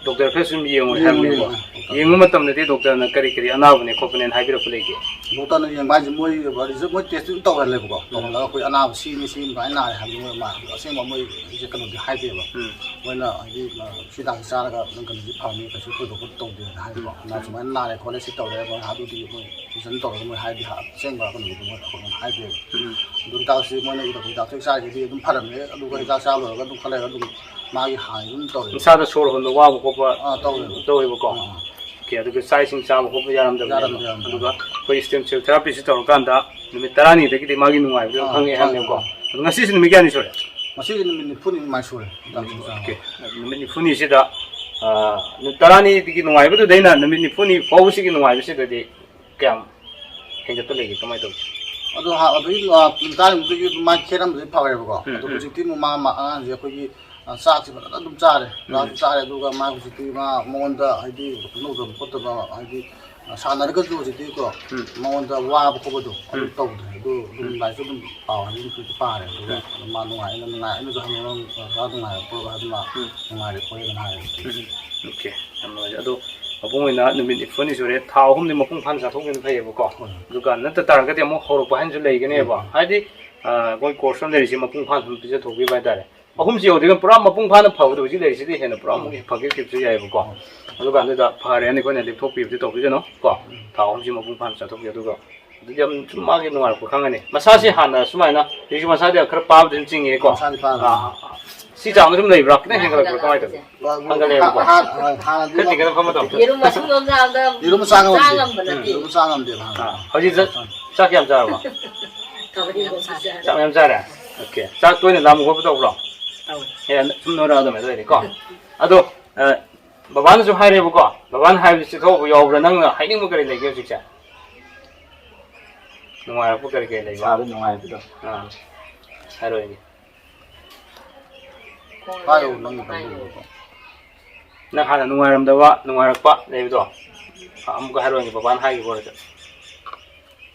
ꯗꯣꯛꯇꯔ ꯈꯔꯁꯨ ꯑꯗꯨꯝ ꯌꯦꯡꯉꯨꯔꯦ ꯌꯦꯡꯉꯨꯔꯦ, ꯍꯥꯏꯕꯅꯤꯀꯣ? ꯌꯦꯡꯉꯨꯔꯦ꯫ ꯌꯦꯡꯕ ꯃꯇꯝꯗꯗꯤ ꯗꯣꯛꯇꯔꯅ ꯀꯔꯤ ꯀꯔꯤ ꯑꯅꯥꯕꯅꯦ ꯈꯣꯠꯄꯅꯦꯅ ꯍꯥꯏꯕꯤꯔꯛꯄ ꯂꯩꯒꯦ? ꯗꯣꯛꯇꯔꯅ ꯌꯦꯡꯕ ꯍꯥꯏꯁꯦ ꯃꯣꯏ ꯔꯤꯖꯜ, ꯃꯣꯏ ꯇꯦꯁꯇꯤꯡ ꯇꯧꯍꯜꯂꯦꯕꯀꯣ꯫ ꯎꯝ꯫ ꯇꯧꯍꯜꯂꯒ ꯑꯩꯈꯣꯏ ꯑꯅꯥꯕ ꯁꯤꯅꯤ, ꯁꯤ ꯑꯗꯨꯃꯥꯏꯅ ꯅꯥꯔꯦ ꯍꯥꯏꯕꯗꯤ ꯃꯣꯏ ꯃꯥ ꯑꯁꯦꯡꯕ ꯃꯣꯏ ꯀꯩꯅꯣꯗꯤ ꯍꯥꯏꯗꯦꯕ꯫ ꯎꯝ꯫ ꯃꯣꯏꯅ ꯍꯥꯏꯗꯤ, ꯑ, ꯁꯤ ꯍꯤꯗꯥꯛꯁꯤ ꯆꯥꯔꯒ ꯅꯪ ꯀꯩꯅꯣꯗꯤ ꯐꯅꯤ, ꯀꯩꯁꯨ ꯊꯣꯏꯗꯣꯛꯄ ꯇꯧꯗꯦꯅ ꯍꯥꯏꯕꯀꯣ꯫ ꯎꯝ꯫ ꯑꯅꯥ ꯁꯨꯃꯥꯏꯅ ꯅꯥꯔꯦ ꯈꯣꯠꯂꯦ, ꯁꯤ ꯇꯧꯔꯦ, ꯃꯣꯏ ꯑꯗꯨꯗꯤ ꯃꯣꯏ ꯔꯤꯖꯜ ꯇꯧꯔꯒ ꯃꯣꯏ ꯍꯥꯏꯗꯤ ꯍꯥ-, ꯑꯁꯦꯡꯕ ꯀꯩꯅꯣꯗꯨꯗꯤ ꯃꯣꯏ ꯑꯩꯈꯣꯏꯉꯣꯟꯗ ꯍꯥꯏꯗꯦꯕ꯫ ꯎꯝ꯫ ꯑꯗꯨ ꯍꯤꯗꯥꯛꯁꯤ ꯃꯣꯏꯅ ꯏꯔꯛꯄ ꯍꯤꯗꯥꯛꯁꯦ ꯆꯥꯔꯤꯈꯩꯗꯤ ꯑꯗꯨꯝ ꯐꯔꯝꯃꯦ꯫ ꯑꯗꯨꯒ ꯍꯤꯗꯥꯛ ꯆꯥ ꯂꯣꯏꯔꯒ ꯑꯗꯨꯝ ꯈꯔ ꯂꯩꯔꯒ ꯑꯗꯨꯝ ꯃꯥꯒꯤ ꯍꯥꯟꯅ ꯑꯗꯨꯝ ꯇꯧꯔꯦ꯫ ꯏꯁꯥꯗ ꯁꯣꯔ ꯍꯣꯟꯕ ꯋꯥꯕ ꯈꯣꯠꯄ ꯑꯥ, ꯇꯧꯋꯦꯕ꯫ ꯇꯧꯋꯦꯕꯀꯣ? ꯑꯥ, ꯑꯥ꯫ ꯑꯣꯀꯦ, ꯑꯗꯨꯒ ꯆꯥꯛ ꯏꯁꯤꯡ ꯆꯥꯕ ꯈꯣꯠꯄ ꯌꯥꯔꯝꯗꯕꯅꯦꯕ꯫ ꯌꯥꯔꯝꯗꯦ, ꯌꯥꯔꯝꯗꯦ꯫ ꯑꯗꯨꯒ ꯑꯩꯈꯣꯏ stem cell therapy ꯁꯤ ꯇꯧꯔꯀꯥꯟꯗ ꯅꯨꯃꯤꯠ ꯇꯔꯥꯅꯤꯗꯒꯤꯗꯤ ꯃꯥꯒꯤ ꯅꯨꯡꯉꯥꯏꯕꯗꯣ ꯑꯥ, ꯈꯪꯉꯦ ꯑꯥ, ꯍꯥꯏꯕꯅꯦꯕꯀꯣ꯫ ꯑꯥ꯫ ꯑꯗꯣ ꯉꯁꯤꯁꯦ ꯅꯨꯃꯤꯠ ꯀꯌꯥꯅꯤ ꯁꯨꯔꯦ? ꯉꯁꯤꯒꯤ ꯅꯨꯃꯤꯠ ꯅꯤꯐꯨꯅꯤ ꯃꯉꯥꯏ ꯁꯨꯔꯦ꯫ ꯍꯤꯗꯥꯛꯁꯤ ꯆꯥꯕ꯫ ꯑꯣꯀꯦ꯫ ꯅꯨꯃꯤꯠ ꯅꯤꯐꯨꯅꯤꯁꯤꯗ, ꯑꯥ, ꯅꯨꯃꯤꯠ ꯇꯔꯥꯅꯤꯗꯒꯤ ꯅꯨꯡꯉꯥꯏꯕꯗꯨꯗꯩꯅ ꯅꯨꯃꯤꯠ ꯅꯤꯐꯨꯅꯤ ꯐꯥꯎꯕꯁꯤꯒꯤ ꯅꯨꯡꯉꯥꯏꯕꯁꯤꯗꯗꯤ ꯀꯌꯥꯝ ꯍꯦꯟꯒꯠꯄ ꯂꯩꯒꯦ? ꯀꯃꯥꯏꯅ ꯇꯧꯒꯦ? ꯑꯗꯣ ꯍꯥ-, ꯑꯗꯨꯒꯤ, ꯑ, ꯅꯨꯃꯤꯠ ꯇꯔꯥꯅꯤꯃꯨꯛꯇꯒꯤ ꯃꯥ ꯈꯦꯠꯂꯝꯕꯗꯒꯤ ꯐꯈ꯭ꯔꯦꯕꯀꯣ꯫ ꯎꯝ, ꯑꯗꯣ ꯎꯝ꯫ ꯍꯧꯖꯤꯛꯇꯤ ꯑꯃꯨꯛ ꯃꯥ, ꯃꯥ ꯑꯉꯥꯡꯁꯦ ꯑꯩꯈꯣꯏꯒꯤ, ꯑ, ꯆꯥꯛꯁꯦ ꯐꯖꯅ ꯑꯗꯨꯝ ꯆꯥꯔꯦ꯫ ꯎꯝ꯫ ꯆꯥꯛꯁꯨ ꯆꯥꯔꯦ, ꯑꯗꯨꯒ ꯃꯥ ꯍꯧꯖꯤꯛꯇꯤ ꯃꯥ ꯃꯉꯣꯟꯗ ꯍꯥꯏꯗꯤ ꯀꯩꯅꯣ ꯇꯧꯗꯕ ꯈꯣꯠꯇꯕ ꯍꯥꯏꯗꯤ ꯁꯥꯟꯅꯔꯒꯁꯨ ꯍꯧꯖꯤꯛꯇꯤꯀꯣ, ꯎꯝ꯫ ꯃꯉꯣꯟꯗ ꯋꯥꯕ ꯈꯣꯠꯄꯗꯣ ꯑꯗꯨ ꯎꯝ꯫ ꯇꯧꯗ꯭ꯔꯦ꯫ ꯑꯗꯨ ꯑꯗꯨꯝ ꯎꯝ꯫ ꯂꯥꯏꯔꯤꯛꯁꯨ ꯑꯗꯨꯝ ꯄꯥꯎ ꯍꯥꯏꯕꯗꯤ ꯈꯔꯗꯤ ꯄꯥꯔꯦ꯫ ꯑꯗꯨꯒ ꯎꯝ꯫ ꯑꯗꯨꯝ ꯃꯥ ꯅꯨꯡꯉꯥꯏ, ꯑꯩꯅ ꯅꯨꯡꯉꯥꯏ, ꯑꯩꯅꯁꯨ ꯍꯥꯏꯅꯤꯡꯕ ꯃꯥ ꯅꯨꯡꯉꯥꯏꯔꯛꯄ ꯑꯗꯨꯝ ꯃꯥ ꯎꯝ꯫ ꯅꯨꯡꯉꯥꯏꯔꯦ ꯈꯣꯠꯂꯦ ꯑꯗꯨꯝ ꯍꯥꯏꯔꯦ꯫ ꯎꯝ꯫ ꯑꯣꯀꯦ꯫ ꯌꯥꯝ ꯅꯨꯡꯉꯥꯏꯖꯔꯦ꯫ ꯑꯗꯣ ꯃꯄꯨꯡ ꯑꯣꯏꯅ ꯅꯨꯃꯤꯠ ꯅꯤꯐꯨꯅꯤ ꯁꯨꯔꯦ, ꯊꯥ ꯑꯍꯨꯝꯗꯤ ꯃꯄꯨꯡ ꯐꯥꯅ ꯆꯥꯊꯣꯛꯈꯤꯕꯅ ꯐꯩꯌꯦꯕꯀꯣ꯫ ꯍꯣꯏ꯫ ꯑꯗꯨꯒ ꯅꯠꯇ ꯇꯥꯔꯒꯗꯤ ꯑꯃꯨꯛ ꯍꯧꯔꯛꯄ ꯍꯥꯏꯅꯁꯨ ꯂꯩꯒꯅꯦꯕ꯫ ꯎꯝ꯫ ꯍꯥꯏꯗꯤ, ꯑ, ꯑꯩꯈꯣꯏ ꯀꯣꯔꯁ ꯑꯃ ꯂꯩꯔꯤꯁꯦ ꯃꯄꯨꯡ ꯐꯥꯅ ꯁꯨꯝ ꯄꯤꯖꯊꯣꯛꯈꯤꯕ ꯍꯥꯏꯇꯥꯔꯦ꯫ ꯑꯍꯨꯝꯁꯤ ꯌꯧꯗ꯭ꯔꯤꯉꯩ ꯄꯨꯔꯥ ꯃꯄꯨꯡ ꯐꯥꯅ ꯐꯕꯗꯣ ꯍꯧꯖꯤꯛ ꯂꯩꯔꯤꯁꯤꯗꯤ ꯍꯦꯟꯅ ꯄꯨꯔꯥ ꯑꯃꯨꯛ ꯐꯒꯠꯈꯤꯕꯁꯨ ꯌꯥꯏꯑꯕꯀꯣ꯫ ꯑꯗꯨꯀꯥꯟꯗꯨꯗ ꯐꯔꯦꯅ ꯑꯩꯈꯣꯏꯅ ꯂꯦꯞꯊꯣꯛꯄꯤꯕꯗꯤ ꯇꯧꯕꯤꯒꯅꯨ ꯀꯣ꯫ ꯊꯥ ꯑꯍꯨꯝꯁꯤ ꯃꯄꯨꯡ ꯐꯥꯅ ꯆꯠꯊꯣꯛꯄꯤꯌꯨ꯫ ꯑꯗꯨꯒ ꯑꯗꯨꯗꯤ ꯌꯥꯝ ꯁꯨꯝ ꯃꯥꯒꯤ ꯅꯨꯡꯉꯥꯏꯔꯛꯄ ꯈꯪꯉꯅꯤ꯫ ꯃꯁꯥꯁꯤ ꯍꯥꯟꯅ ꯁꯨꯃꯥꯏꯅ ꯍꯧꯖꯤꯛꯁꯨ ꯃꯁꯥꯗꯤ ꯈꯔ ꯄꯥꯕꯗꯤ ꯑꯗꯨꯝ ꯆꯤꯡꯉꯦꯀꯣ꯫ ꯃꯁꯥꯗꯤ ꯄꯥꯕꯅꯤ꯫ ꯑꯥ, ꯁꯤ ꯆꯥꯡꯗ ꯑꯗꯨꯝ ꯂꯩꯕ꯭ꯔꯥ? ꯈꯤꯇꯪ ꯍꯦꯟꯒꯠꯂꯛꯄ꯭ꯔꯥ? ꯀꯃꯥꯏꯅ ꯇꯧꯒꯦ? ꯍꯦꯟꯒꯠꯂꯛꯑꯦꯕꯀꯣ꯫ ꯍꯥꯟ-, ꯍꯥꯟ-, ꯍꯥꯟꯅꯗꯤ ꯈꯔ ꯇꯤꯡꯒꯠꯄ ꯐꯝꯕ ꯇꯧꯕ꯫ ꯌꯦꯔꯨꯝ ꯃꯁꯨꯡ ꯑꯃ ꯆꯥꯕꯗ ꯌꯦꯔꯨꯝ ꯆꯥ ꯉꯝꯗꯦ꯫ ꯆꯥ ꯉꯝꯕ ꯅꯠꯇꯦ꯫ ꯎꯝ꯫ ꯌꯦꯔꯨꯝ ꯆꯥ ꯉꯝꯗꯦꯕ ꯍꯥꯟꯅ꯫ ꯑꯥ, ꯍꯧꯖꯤꯛ ꯆꯥꯛ, ꯆꯥꯛ ꯀꯌꯥꯝ ꯆꯥꯔꯕ? ꯀꯕꯗꯤ ꯌꯥꯝ ꯆꯥꯏ꯫ ꯆꯥꯛ ꯃꯌꯥꯝ ꯆꯥꯔꯦ? ꯑꯣꯀꯦ꯫ ꯆꯥꯛ ꯇꯣꯏꯅ ꯂꯥꯝꯕ ꯈꯣꯠꯄ ꯇꯧꯕ꯭ꯔꯣ? ꯇꯧꯋꯦ꯫ ꯑꯦ, ꯁꯨꯝ ꯅꯣꯏꯔꯛꯑꯗꯕꯅꯦ ꯑꯗꯨ ꯑꯣꯏꯔꯗꯤꯀꯣ꯫ ꯑꯗꯣ, ꯑ, ꯕꯕꯥꯅꯁꯨ ꯍꯥꯏꯔꯦꯕꯀꯣ, ꯕꯕꯥꯅ ꯍꯥꯏꯕꯗꯤ ꯆꯤꯊꯍꯧꯕ ꯌꯥꯎꯕ꯭ꯔꯥ? ꯅꯪꯅ ꯍꯥꯏꯅꯤꯡꯕ ꯀꯔꯤ ꯂꯩꯒꯦ ꯍꯧꯖꯤꯛꯁꯦ? ꯅꯨꯡꯉꯥꯏꯔꯛꯄ ꯀꯔꯤ ꯀꯔꯤ ꯂꯩꯕ? ꯏꯁꯥꯗ ꯅꯨꯡꯉꯥꯏꯕꯗꯣ꯫ ꯑꯥ, ꯍꯥꯏꯔꯣ ꯑꯩꯒꯤ꯫ ꯍꯥꯏꯌꯣ, ꯅꯪꯒꯤ ꯍꯥꯏꯌꯣ꯫ ꯈꯪꯕꯤꯕꯗꯣ꯫ ꯅꯪ ꯍꯥꯟꯅ ꯅꯨꯡꯉꯥꯏꯔꯝꯗꯕ, ꯅꯨꯡꯉꯥꯏꯔꯛꯄ ꯂꯩꯕꯗꯣ? ꯑꯃꯨꯛꯀ ꯍꯥꯏꯔꯣꯅꯦ, ꯕꯕꯥꯅ ꯍꯥꯏꯈꯤꯕ ꯑꯣꯏꯔꯁꯨ꯫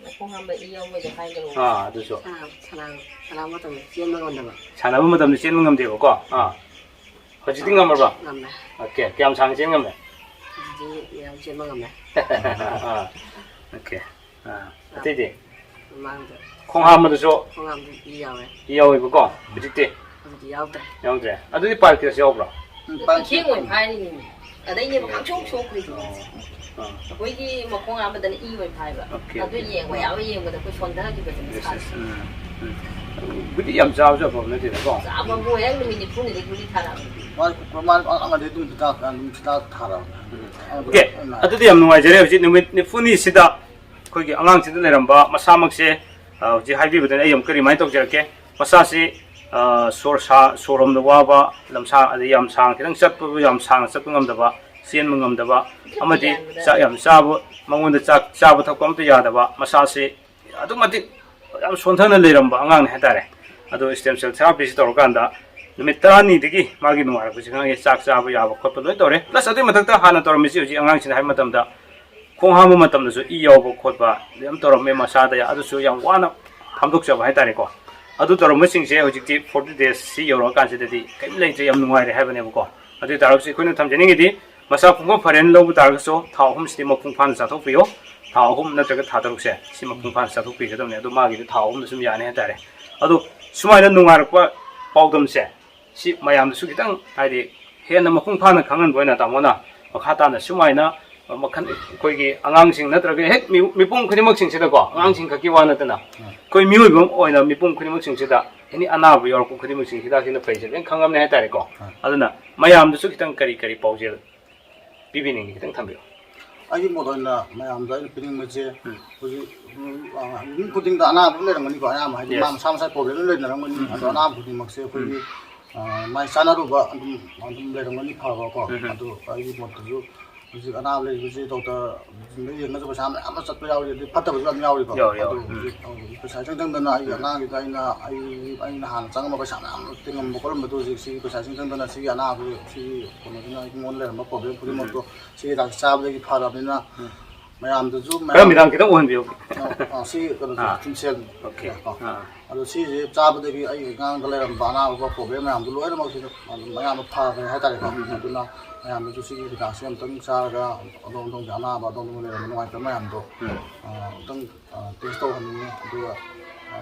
ꯃꯈꯣꯡ ꯍꯥꯝꯕ ꯏ ꯌꯥꯎꯕꯩꯗꯣ ꯍꯥꯏꯈ꯭ꯔꯣ꯫ ꯑꯥ, ꯑꯗꯨꯁꯨ꯫ ꯁꯥꯟꯅ-, ꯁꯥꯟꯅ-, ꯁꯥꯟꯅꯕ ꯃꯇꯝꯗ ꯆꯦꯟꯕ ꯉꯝꯗꯕ꯫ ꯁꯥꯟꯅꯕ ꯃꯇꯝꯗ ꯆꯦꯟꯕ ꯉꯝꯗꯦꯕꯀꯣ? ꯑꯥ꯫ ꯍꯧꯖꯤꯛꯇꯤ ꯉꯝꯃꯕ꯭ꯔꯣ? ꯉꯝꯃꯦ꯫ ꯑꯣꯀꯦ, ꯀꯌꯥꯝ ꯁꯥꯡꯅ ꯆꯦꯟ ꯉꯝꯃꯦ? ꯍꯧꯖꯤꯛꯇꯤ ꯌꯥꯝ ꯆꯦꯟꯕ ꯉꯝꯃꯦ꯫ ꯑꯥ, ꯑꯣꯀꯦ꯫ ꯑꯥ, ꯑꯇꯩꯗꯤ? ꯃꯃꯥꯡꯗ ꯈꯣꯡ ꯍꯥꯝꯕꯗꯨꯁꯨ ꯈꯣꯡ ꯍꯥꯝꯕꯗꯨ ꯏ ꯌꯥꯎꯋꯦ꯫ ꯏ ꯌꯥꯎꯋꯦꯕꯀꯣ? ꯍꯧꯖꯤꯛꯇꯤ? ꯍꯧꯖꯤꯛꯇꯤ ꯌꯥꯎꯗ꯭ꯔꯦ꯫ ꯌꯥꯎꯗ꯭ꯔꯦ꯫ ꯑꯗꯨꯗꯤ ꯄꯥꯏꯜ ꯀꯦꯁ ꯌꯥꯎꯕ꯭ꯔꯣ? ꯎꯝ, ꯄꯥꯏꯜ ꯏꯁꯤꯡ ꯑꯣꯏꯅ ꯐꯥꯏꯔꯤꯅꯤꯅꯦ꯫ ꯑꯗꯩꯅꯦꯕ ꯈꯪꯁꯣꯛ ꯁꯣꯛꯈ꯭ꯔꯤꯗꯣ꯫ ꯑꯣ, ꯑꯥ꯫ ꯑꯩꯈꯣꯏꯒꯤ ꯃꯈꯣꯡ ꯍꯥꯝꯕꯗꯅ ꯏ ꯑꯣꯏꯅ ꯐꯥꯏꯕ꯫ ꯑꯣꯀꯦ, ꯑꯗꯨ ꯑꯣꯀꯦ꯫ ꯌꯦꯡꯕ ꯌꯥꯕ ꯌꯦꯡꯕꯗ ꯑꯩꯈꯣꯏ ꯁꯣꯟꯊꯈꯤꯕꯗꯨꯅ ꯌꯦꯁ, ꯁꯥꯊꯤ꯫ ꯌꯦꯁ, ꯎꯝ, ꯎꯝ꯫ ꯒꯨꯂꯤ ꯌꯥꯝ ꯆꯥꯕꯁꯨ ꯑꯐꯕ ꯅꯠꯇꯦꯗꯀꯣ꯫ ꯆꯥꯕꯕꯨ ꯍꯦꯛ ꯅꯨꯃꯤꯠ ꯅꯤꯐꯨꯅꯤꯗꯤ ꯒꯨꯂꯤ ꯊꯥꯔꯛꯑꯕꯅꯤ꯫ ꯃꯥ, ꯃꯥ ꯑꯉꯥꯡꯗꯤ ꯑꯗꯨꯝ ꯍꯤꯗꯥꯛ, ꯑꯗꯨꯝ ꯍꯤꯗꯥꯛ ꯊꯥꯔꯛꯑꯕꯅꯦ꯫ ꯎꯝ꯫ ꯑꯣꯀꯦ, ꯑꯗꯨꯗꯤ ꯌꯥꯝ ꯅꯨꯡꯉꯥꯏꯖꯔꯦ꯫ ꯍꯧꯖꯤꯛ ꯅꯨꯃꯤꯠ ꯅꯤꯐꯨꯅꯤꯁꯤꯗ ꯑꯩꯈꯣꯏꯒꯤ ꯑꯉꯥꯡꯁꯤꯗ ꯂꯩꯔꯝꯕ ꯃꯁꯥꯃꯛꯁꯦ, ꯑ, ꯍꯧꯖꯤꯛ ꯍꯥꯏꯕꯤꯕꯗꯨꯅ ꯑꯩ ꯑꯃꯨꯛꯀ remind ꯇꯧꯖꯔꯛꯀꯦ꯫ ꯃꯁꯥꯁꯤ, ꯑ, ꯁꯣꯔ ꯁꯥ-, ꯁꯣꯔ ꯍꯣꯟꯕꯗ ꯋꯥꯕ, ꯂꯝꯁꯥꯡ, ꯑꯗꯩ ꯌꯥꯝ ꯁꯥꯡꯅ ꯈꯤꯇꯪ ꯆꯠꯄ, ꯌꯥꯝ ꯁꯥꯡꯅ ꯆꯠꯄ ꯉꯝꯗꯕ, ꯆꯦꯟꯕ ꯉꯝꯗꯕ, ꯑꯃꯗꯤ ꯆꯥꯛ ꯌꯥꯝ ꯆꯥꯕ, ꯃꯉꯣꯟꯗ ꯆꯥꯛ ꯆꯥꯕ ꯊꯛꯄ ꯑꯝꯇ ꯌꯥꯗꯕ, ꯃꯁꯥꯁꯤ ꯑꯗꯨꯛ ꯃꯇꯤꯛ ꯌꯥꯝ ꯁꯣꯟꯊꯅ ꯂꯩꯔꯝꯕ ꯑꯉꯥꯡꯅꯤ ꯍꯥꯏꯇꯥꯔꯦ꯫ ꯑꯗꯣ stem cell therapy ꯁꯤ ꯇꯧꯔꯀꯥꯟꯗ ꯅꯨꯃꯤꯠ ꯇꯔꯥꯅꯤꯗꯒꯤ ꯃꯥꯒꯤ ꯅꯨꯡꯉꯥꯏꯔꯛꯄꯁꯤ ꯈꯪꯉꯦ, ꯆꯥꯛ ꯆꯥꯕ ꯌꯥꯕ ꯈꯣꯠꯄ ꯂꯣꯏ ꯇꯧꯔꯦ꯫ Plus ꯑꯗꯨꯏ ꯃꯊꯛꯇ ꯍꯥꯟꯅ ꯇꯧꯔꯝꯃꯤꯁꯤ ꯍꯧꯖꯤꯛ ꯑꯉꯥꯡꯁꯤꯅ ꯍꯥꯏꯕ ꯃꯇꯝꯗ ꯈꯣꯡ ꯍꯥꯝꯕ ꯃꯇꯝꯗꯁꯨ ꯏ ꯌꯥꯎꯕ ꯈꯣꯠꯄ ꯌꯥꯝ ꯇꯧꯔꯝꯃꯦ ꯃꯁꯥꯗ, ꯑꯗꯨꯁꯨ ꯌꯥꯝ ꯋꯥꯅ ꯍꯥꯝꯗꯣꯛꯆꯕ ꯍꯥꯏꯇꯥꯔꯦꯀꯣ꯫ ꯑꯗꯨ ꯇꯧꯔꯝꯕꯁꯤꯡꯁꯦ ꯍꯧꯖꯤꯛꯇꯤ ꯐꯣꯔꯇꯤ ꯗꯦꯖꯁꯤ ꯌꯧꯔꯛꯑꯀꯥꯟꯁꯤꯗꯗꯤ ꯀꯔꯤꯝ ꯂꯩꯇ꯭ꯔꯦ, ꯌꯥꯝ ꯅꯨꯡꯉꯥꯏꯔꯦ ꯍꯥꯏꯕꯅꯦꯕꯀꯣ꯫ ꯑꯗꯨ ꯑꯣꯏ ꯇꯥꯔꯒꯁꯨ ꯑꯩꯈꯣꯏꯅ ꯊꯝꯖꯅꯤꯡꯉꯤꯗꯤ ꯃꯁꯥ ꯄꯨꯡꯐ ꯐꯔꯦꯅ ꯂꯧꯕ ꯇꯥꯔꯒꯁꯨ ꯊꯥ ꯑꯍꯨꯝꯁꯤꯗꯤ ꯃꯄꯨꯡ ꯐꯥꯅ ꯆꯥꯊꯣꯛꯄꯤꯌꯣ꯫ ꯊꯥ ꯑꯍꯨꯝ ꯅꯠꯇ꯭ꯔꯒ ꯊꯥ ꯇꯔꯨꯛꯁꯦ ꯁꯤ ꯃꯄꯨꯡ ꯐꯥꯅ ꯆꯥꯊꯣꯛꯄꯤꯒꯗꯕꯅꯤ꯫ ꯑꯗꯣ ꯃꯥꯒꯤꯗꯤ ꯊꯥ ꯑꯍꯨꯝꯗ ꯁꯨꯝ ꯌꯥꯅꯤ ꯍꯥꯏꯇꯥꯔꯦ꯫ ꯑꯗꯣ ꯁꯨꯃꯥꯏꯅ ꯅꯨꯡꯉꯥꯏꯔꯛꯄ ꯄꯥꯎꯗꯝꯁꯦ ꯁꯤ ꯃꯌꯥꯝꯗꯁꯨ ꯈꯤꯇꯪ, ꯍꯥꯏꯗꯤ, ꯍꯦꯟꯅ ꯃꯄꯨꯡ ꯐꯥꯅ ꯈꯪꯍꯟꯕ ꯑꯣꯏꯅ ꯇꯥꯃꯣꯅ ꯃꯈꯥ ꯇꯥꯅ ꯁꯨꯃꯥꯏꯅ ꯃꯈꯜ ꯑꯩꯈꯣꯏꯒꯤ ꯑꯉꯥꯡꯁꯤꯡ ꯅꯠꯇ꯭ꯔꯒ ꯍꯦꯛ ꯃꯤ-, ꯃꯤꯄꯨꯝ ꯈꯨꯗꯤꯡꯃꯛꯁꯤꯡꯁꯤꯗꯀꯣ, ꯑꯉꯥꯡꯁꯤꯡ ꯈꯛꯀꯤ ꯋꯥ ꯅꯠꯇꯅ ꯑꯩꯈꯣꯏ ꯃꯤꯑꯣꯏꯕ ꯑꯃ ꯑꯣꯏꯅ ꯃꯤꯄꯨꯝ ꯈꯨꯗꯤꯡꯃꯛꯁꯤꯡꯁꯤꯗ ꯑꯦꯅꯤ ꯑꯅꯥꯕ ꯌꯥꯎꯔꯛꯄ ꯈꯨꯗꯤꯡꯃꯛꯁꯤꯡ ꯍꯤꯗꯥꯛꯁꯤꯅ ꯐꯩꯁꯦ ꯂꯣꯏꯅ ꯈꯪꯉꯝꯅꯤ ꯍꯥꯏꯇꯥꯔꯦꯀꯣ꯫ ꯑꯗꯨꯅ ꯃꯌꯥꯝꯗꯁꯨ ꯈꯤꯇꯪ ꯀꯔꯤ ꯀꯔꯤ ꯄꯥꯎꯖꯦꯜ ꯄꯤꯕꯤꯅꯤꯡꯉꯤ, ꯈꯤꯇꯪ ꯊꯝꯕꯤꯌꯨ꯫ ꯑꯩꯒꯤ ꯃꯣꯠ ꯑꯣꯏꯅ ꯃꯌꯥꯝꯗ ꯑꯩꯅ ꯄꯤꯅꯤꯡꯕꯁꯦ, ꯎꯝ꯫ ꯍꯧꯖꯤꯛ, ꯎꯝ, ꯑ, ꯃꯤ ꯈꯨꯗꯤꯡꯗ ꯑꯅꯥꯕ ꯑꯗꯨꯝ ꯂꯩꯔꯝꯒꯅꯤꯀꯣ꯫ ꯑꯌꯥꯝꯕ ꯍꯥꯏꯗꯤ ꯃꯥ ꯃꯁꯥ ꯃꯁꯥꯒꯤ ꯄ꯭ꯔꯣꯕ꯭ꯂꯦꯝ ꯂꯣꯏ ꯂꯩꯅꯔꯝꯒꯅꯤ꯫ ꯎꯝ, ꯑꯗꯣ ꯎꯝ꯫ ꯑꯅꯥꯕ ꯈꯨꯗꯤꯡꯃꯛꯁꯦ ꯑꯩꯈꯣꯏꯒꯤ, ꯎꯝ꯫ ꯑ, ꯃꯥꯏ ꯆꯥꯅꯔꯨꯕ ꯑꯗꯨꯝ, ꯑꯗꯨꯝ ꯂꯩꯔꯝꯒꯅꯤ ꯐꯕꯀꯣ꯫ ꯎꯝ, ꯎꯝ꯫ ꯑꯗꯣ ꯑꯩꯒꯤ ꯃꯣꯠꯇꯁꯨ ꯍꯧꯖꯤꯛ ꯑꯅꯥꯕ ꯂꯩꯕꯁꯤ ꯗꯣꯛꯇꯔꯗ ꯌꯦꯡꯉꯁꯨ ꯄꯩꯁꯥ ꯃꯌꯥꯝ ꯑꯃ ꯆꯠꯄ ꯌꯥꯎꯔꯤ, ꯑꯗꯩ ꯐꯠꯇꯕꯁꯨ ꯌꯥꯝ ꯌꯥꯎꯔꯤꯀꯣ꯫ ꯌꯥꯎꯔꯤ, ꯌꯥꯎꯔꯤ꯫ ꯑꯗꯣ ꯎꯝ꯫ ꯍꯧꯖꯤꯛ, ꯍꯧꯖꯤꯛ ꯄꯩꯁꯥ ꯏꯆꯪ ꯆꯪꯗꯅ ꯑꯩꯒꯤ ꯎꯝ꯫ ꯑꯉꯥꯡꯒꯤꯗ ꯑꯩꯅ, ꯑꯩ, ꯑꯩꯅ ꯍꯥꯟꯅ ꯆꯪꯉꯝꯕ ꯄꯩꯁꯥ ꯃꯌꯥꯝ ꯇꯤꯡꯉꯝꯕ ꯈꯣꯠꯂꯝꯕꯗꯣ ꯍꯧꯖꯤꯛ ꯁꯤꯒꯤ ꯄꯩꯁꯥ ꯏꯆꯪ ꯆꯪꯗꯅ ꯁꯤꯒꯤ ꯑꯅꯥꯕꯒꯤ, ꯁꯤꯒꯤ ꯀꯩꯅꯣꯁꯤꯅ ꯑꯩꯉꯣꯟꯗ ꯂꯩꯔꯝꯕ ꯄ꯭ꯔꯣꯕ꯭ꯂꯦꯝ ꯈꯨꯗꯤꯡꯃꯛꯇꯣ ꯎꯝ꯫ ꯁꯤ ꯍꯤꯗꯥꯛꯁꯦ ꯆꯥꯕꯗꯒꯤ ꯐꯔꯕꯅꯤꯅ ꯎꯝ꯫ ꯃꯌꯥꯝꯗꯁꯨ ꯃꯌꯥꯝ ꯈꯔ ꯃꯤꯗꯥꯡ ꯈꯤꯇꯪ ꯑꯣꯏꯍꯟꯕꯤꯌꯨ꯫ ꯑ, ꯑ, ꯁꯤ ꯀꯩꯅꯣꯁꯦ, ꯑꯥ꯫ ꯊꯤꯝꯁꯦꯜ ꯑꯣꯀꯦ꯫ ꯀꯣ꯫ ꯑꯥ꯫ ꯑꯗꯣ ꯁꯤꯁꯦ ꯆꯥꯕꯗꯒꯤ ꯑꯩꯒꯤ ꯑꯉꯥꯡꯗ ꯂꯩꯔꯝꯕ ꯑꯅꯥꯕ ꯄ꯭ꯔꯣꯕ꯭ꯂꯦꯝ ꯃꯌꯥꯝꯗꯣ ꯂꯣꯏꯅꯃꯛ ꯁꯤꯗ ꯑꯗꯨꯝ ꯑꯌꯥꯝꯕ ꯐꯈ꯭ꯔꯦ ꯍꯥꯏꯇꯥꯔꯦꯀꯣ꯫ ꯎꯝ, ꯎꯝ, ꯎꯝ꯫ ꯑꯗꯨꯅ ꯃꯌꯥꯝꯗꯁꯨ ꯁꯤꯒꯤ ꯍꯤꯗꯥꯛꯁꯦ ꯑꯝꯇꯪ ꯆꯥꯔꯒ ꯑꯗꯣꯝ ꯑꯗꯣꯝꯒꯤ ꯑꯅꯥꯕ ꯑꯗꯣꯝ ꯑꯗꯣꯝ ꯂꯩꯔꯝꯕ ꯅꯨꯡꯉꯥꯏꯇꯕ ꯃꯌꯥꯝꯗꯣ, ꯎꯝ꯫ ꯑ, ꯑꯝꯇꯪ, ꯑ, ꯇꯦꯁ ꯇꯧꯍꯟꯅꯤꯡꯉꯤ꯫ ꯑꯗꯨꯒ, ꯑ,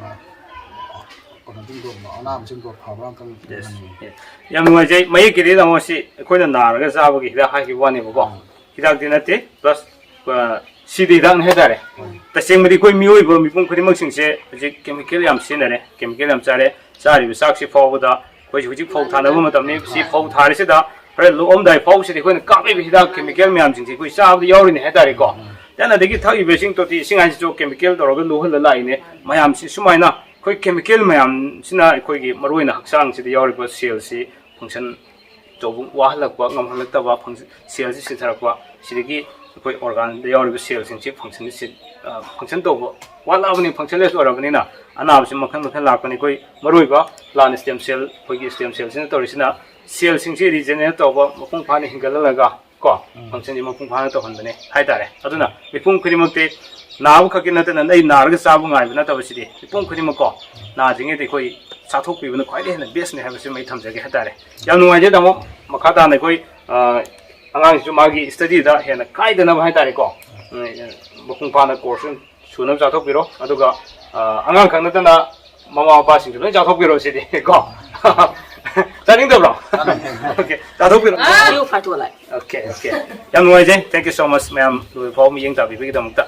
ꯀꯩꯅꯣꯁꯤꯡꯗꯣ, ꯑꯅꯥꯕꯁꯤꯡꯗꯣ ꯐꯕ꯭ꯔꯥ ꯑꯝꯇꯪ ꯌꯦꯁ꯫ ꯌꯦꯡꯍꯟꯅꯤꯡꯉꯤ꯫ ꯌꯦꯁ꯫ ꯌꯥꯝ ꯅꯨꯡꯉꯥꯏꯖꯩ꯫ ꯃꯌꯦꯛꯀꯤꯗꯤ ꯇꯥꯃꯣ ꯁꯤ ꯑꯩꯈꯣꯏꯅ ꯅꯥꯔꯒ ꯆꯥꯕꯒꯤ ꯍꯤꯗꯥꯛ ꯍꯥꯏꯈꯤꯕ ꯋꯥꯅꯦꯕꯀꯣ꯫ ꯎꯝ꯫ ꯍꯤꯗꯥꯛꯇꯤ ꯅꯠꯇꯦ, ꯄ꯭ꯂꯁ, ꯑ, ꯁꯤꯗꯤ ꯍꯤꯗꯥꯛꯅꯤ ꯍꯥꯏꯇꯥꯔꯦ꯫ ꯎꯝ꯫ ꯇꯁꯦꯡꯕꯗꯤ ꯑꯩꯈꯣꯏ ꯃꯤꯑꯣꯏꯕ ꯃꯤꯄꯨꯝ ꯈꯨꯗꯤꯡꯃꯛꯁꯤꯡꯁꯦ ꯍꯧꯖꯤꯛ ꯀꯦꯃꯤꯀꯦꯜ ꯌꯥꯝ ꯁꯤꯖꯤꯟꯅꯔꯦ, ꯀꯦꯃꯤꯀꯦꯜ ꯌꯥꯝ ꯆꯥꯔꯦ꯫ ꯆꯥꯔꯤꯕ ꯆꯥꯛꯁꯤ ꯐꯥꯎꯕꯗ ꯑꯩꯈꯣꯏ ꯍꯧꯖꯤꯛ ꯐꯧ ꯊꯥꯅꯕ ꯃꯇꯝꯅꯤ꯫ ꯁꯤ ꯐꯧ ꯊꯥꯔꯤꯁꯤꯗ ꯍꯣꯔꯦꯟ ꯂꯣꯛꯑꯝꯗꯥꯏ ꯐꯥꯎꯁꯤꯗꯤ ꯑꯩꯈꯣꯏꯅ ꯀꯥꯞꯂꯤꯕ ꯍꯤꯗꯥꯛ ꯀꯦꯃꯤꯀꯦꯜ ꯃꯌꯥꯝꯁꯤꯡꯁꯦ ꯑꯩꯈꯣꯏ ꯆꯥꯕꯗ ꯌꯥꯎꯔꯤꯅꯦ ꯍꯥꯏꯇꯥꯔꯦꯀꯣ꯫ ꯎꯝ꯫ ꯗꯦꯟ ꯑꯗꯒꯤ ꯊꯛꯏꯕ ꯏꯁꯤꯡ ꯇꯣꯇꯤ, ꯏꯁꯤꯡ ꯍꯥꯏꯁꯤꯁꯨ ꯀꯦꯃꯤꯀꯦꯜ ꯇꯧꯔꯒ ꯂꯨꯍꯜꯂ ꯂꯥꯛꯏꯅꯦ꯫ ꯃꯌꯥꯝꯁꯤ ꯁꯨꯃꯥꯏꯅ ꯑꯩꯈꯣꯏ ꯀꯦꯃꯤꯀꯦꯜ ꯃꯌꯥꯝꯁꯤꯅ ꯑꯩꯈꯣꯏꯒꯤ ꯃꯔꯨꯑꯣꯏꯅ ꯍꯛꯆꯥꯡꯁꯤꯗ ꯌꯥꯎꯔꯤꯕ ꯁꯦꯜꯁꯤ ꯐꯪꯁꯟ ꯇꯧꯕ ꯋꯥꯍꯜꯂꯛꯄ, ꯉꯝꯍꯜꯂꯛꯇꯕ, ꯐꯪꯁꯟ, ꯁꯦꯜꯁꯤ ꯁꯤꯊꯔꯛꯄ, ꯁꯤꯗꯒꯤ ꯑꯩꯈꯣꯏ ꯑꯣꯔꯒꯥꯟꯗ ꯌꯥꯎꯔꯤꯕ ꯁꯦꯜꯁꯤꯡꯁꯤ ꯐꯪꯁꯟꯁꯤ ꯁꯤ-, ꯑ, ꯐꯪꯁꯟ ꯇꯧꯕ ꯋꯥꯠꯂꯛꯑꯕꯅꯤ, ꯐꯪꯁꯟꯂꯦꯁ ꯑꯣꯏꯔꯕꯅꯤꯅ ꯑꯅꯥꯕꯁꯤ ꯃꯈꯜ ꯃꯈꯜ ꯂꯥꯛꯄꯅꯤ꯫ ꯑꯩꯈꯣꯏ ꯃꯔꯨꯑꯣꯏꯕ ꯄ꯭ꯂꯥꯟ ꯁ꯭ꯇꯦꯝ ꯁꯦꯜ, ꯑꯩꯈꯣꯏꯒꯤ ꯁ꯭ꯇꯦꯝ ꯁꯦꯜꯁꯤꯅ ꯇꯧꯔꯤꯁꯤꯅ ꯁꯦꯜꯁꯤꯡꯁꯤ ꯔꯤꯖꯦꯅꯦꯔꯦꯠ ꯇꯧꯕ, ꯃꯄꯨꯡ ꯐꯥꯅ ꯍꯤꯡꯒꯠꯍꯜꯂꯒ ꯀꯣ, functionꯁꯤ ꯃꯄꯨꯡ ꯐꯥꯅ ꯇꯧꯍꯟꯕꯅꯦ ꯍꯥꯏꯇꯥꯔꯦ꯫ ꯑꯗꯨꯅ ꯃꯤꯄꯨꯝ ꯈꯨꯗꯤꯡꯃꯛꯇꯤ ꯅꯥꯕ ꯈꯛꯀꯤ ꯅꯠꯇꯅ ꯑꯩ ꯅꯥꯔꯒ ꯆꯥꯕ ꯉꯥꯏꯕ ꯅꯠꯇꯕꯁꯤꯗꯤ ꯃꯤꯄꯨꯝ ꯈꯨꯗꯤꯡꯃꯛꯀꯣ, ꯅꯥꯗ꯭ꯔꯤꯉꯩꯗ ꯑꯩꯈꯣꯏ ꯆꯥꯊꯣꯛꯄꯤꯕꯅ ꯈ꯭ꯋꯥꯏꯗꯒꯤ ꯍꯦꯟꯅ bestꯅꯦ ꯍꯥꯏꯕꯁꯤꯃ ꯑꯩ ꯊꯝꯖꯒꯦ ꯍꯥꯏꯇꯥꯔꯦ꯫ ꯌꯥꯝ ꯅꯨꯡꯉꯥꯏꯖꯩ ꯇꯥꯃꯣ꯫ ꯃꯈꯥ ꯇꯥꯅ ꯑꯩꯈꯣꯏ ꯑ, ꯑꯉꯥꯡꯁꯤꯁꯨ ꯃꯥꯒꯤ studyꯗ ꯍꯦꯟꯅ ꯀꯥꯏꯗꯅꯕ ꯍꯥꯏꯇꯥꯔꯦꯀꯣ, ꯎꯝ, ꯃꯄꯨꯡ ꯐꯥꯅ course ꯁꯨꯅꯕ ꯆꯥꯊꯣꯛꯄꯤꯔꯣ꯫ ꯑꯗꯨꯒ ꯑ, ꯑꯉꯥꯡ ꯈꯛ ꯅꯠꯇꯅ ꯃꯃꯥ ꯃꯄꯥꯁꯤꯡꯁꯨ ꯂꯣꯏ ꯆꯥꯊꯣꯛꯄꯤꯔꯣ ꯁꯤꯗꯤ ꯀꯣ꯫ ꯆꯥꯅꯤꯡꯗꯕ꯭ꯔꯣ? Okay, ꯆꯥꯊꯣꯛꯄꯤꯔꯣ꯫ You fight to life. Okay, okay. ꯌꯥꯝ ꯅꯨꯡꯉꯥꯏꯖꯩ꯫ Thank you so much ꯃꯌꯥꯝ ꯂꯣꯏꯕ ꯐꯥꯎꯕ ꯃꯤꯠꯌꯦꯡ ꯇꯥꯕꯤꯕꯒꯤꯗꯃꯛꯇ꯫